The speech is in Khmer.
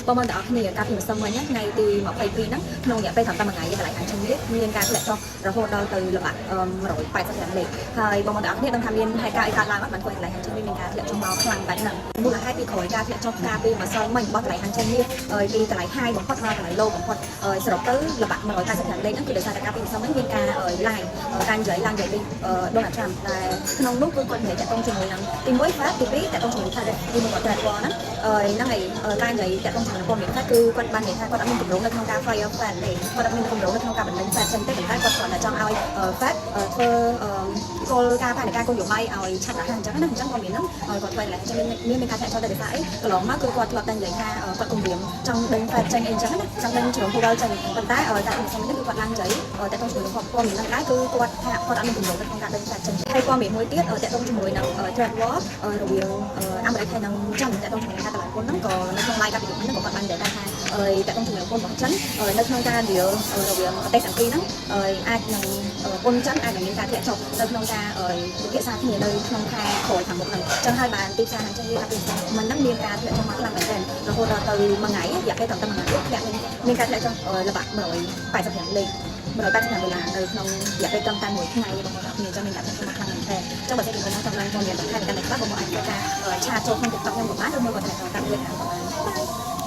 បងប្អូនទាំងអស់គ្នាកាលពីម្សិលមិញថ្ងៃទី22ហ្នឹងក្នុងរយៈពេលត្រឹមតែមួយថ្ងៃតម្លៃហាងឆេងមាសមានការធ្លាក់ចុះរហូតដល់ទៅល្បាក់185លេខហើយបងប្អូនទាំងអស់គ្នាដឹងថាមានហេតុការណ៍អីកើតឡើងអត់បានធ្វើឲ្យតម្លៃហាងឆេងមាសមានការធ្លាក់ចុះមកខ្លាំងបែបហ្នឹងមូលហេតុពីក្រោយការធ្លាក់ចុះកាលពីម្សិលមិញរបស់តម្លៃហាងឆេងមាសពីតម្លៃ high បំផុតដល់តម្លៃ low បំផុតសរុបទៅល្បាក់185លេខហ្នឹងគឺដោយសារតែកាលពីម្សិលមិញមានការ live ការនិយាយឡើងនិយាយពី Donald Trump ដែលក្នុងនោះគឺគាត់និយាយតាក់ទងជាមួយនឹងទី1 Fed ទី2តាក់ទងជាមួយ tariff ទី1ក៏ trade war ហ្នឹងហ្នឹងហើយការនិយាយតាក់ទងជាមួយនឹងព័ត៌មាន Fed គឺគាត់បាននិយាយថាគាត់អត់មានគម្រោងនៅក្នុងការ fire Fed ទេគាត់អត់មានគម្រោងនៅក្នុងការបណ្ដេញ Fed ចេញទេប៉ុន្តែគាត់គ្រាន់តែចង់ឲ្យ Fed ធ្វើគោលការណ៍ផែនការគោលនយោបាយឲ្យឆាប់រហ័សអញ្ចឹងណាអញ្ចឹងព័ត៌មានហ្នឹងគាត់ធ្វើឡើងអញ្ចឹងមានមានការធ្លាក់ចុះទៅដោយសារអីកន្លងមកគឺគាត់ធ្លាប់តែនិយាយថាគាត់គម្រាមចង់ដេញ Fed ចេញអីអញ្ចឹងណាចង់ដេញជ្រុំ Powell ចេញប៉ុន្តែតែពីសម័យនេះគឺគាត់ឡើងនិយាយតាក់ទងជាមួយនឹងព័ត៌មានហ្នឹងដែរគឺគាត់ថាគាត់អត់មានគម្រោងនៅក្នុងការដេញ Fed ចេញហើយព័ត៌មានមួយទៀតតាក់ទងជាមួយនឹង trade war រវាងអាមេរិកហើយនិងចិនតាក់ទងជាមួយនឹងការតម្លើងពន្ធហ្នឹងក៏នៅក្នុង live កាលពីយប់ហ្នឹងក៏គាត់បាននិយាយដែរថាតាក់ទងជាមួយនឹងពន្ធរបស់ចិននៅក្នុងការ deal រវាងប្រទេសទាំងពីរហ្នឹងអាចនឹងពន្ធចិនអាចនឹងមានការធ្លាក់ចុះនៅក្នុងការពិភាក្សាគ្នានៅក្នុងខែក្រោយខាងមុខហ្នឹងចឹងហើយបានទីផ្សារហាងចិនវាកាលពីមិនហ្នឹងមានការធ្លាក់ចុះមកខ្លាំងមែនទែនរហូតដល់ទៅមួយថ្ងៃរយៈពេលត្រឹមតែមួយថ្ងៃធ្លាក់មានការធ្លាក់ចុះល្បាក់185លេខ185ដុល្លារនៅក្នុងរយៈពេលត្រឹមតែមួយថ្ងៃបងប្អូនអរគ្នាចឹងមានការធ្លាក់ចុះមកខ្លាំងមែនទែនចឹងបើសិនជាបងប្អូនចង់ឡើងព័ត៌មានបន្ថែមកាន់តែច្បាស់បងប្អូនអាចធ្វើការ chat ចូលក្នុង TikTok ខ្ញុំក៏បានឬមួយក៏តាម Telegram ក៏បាន។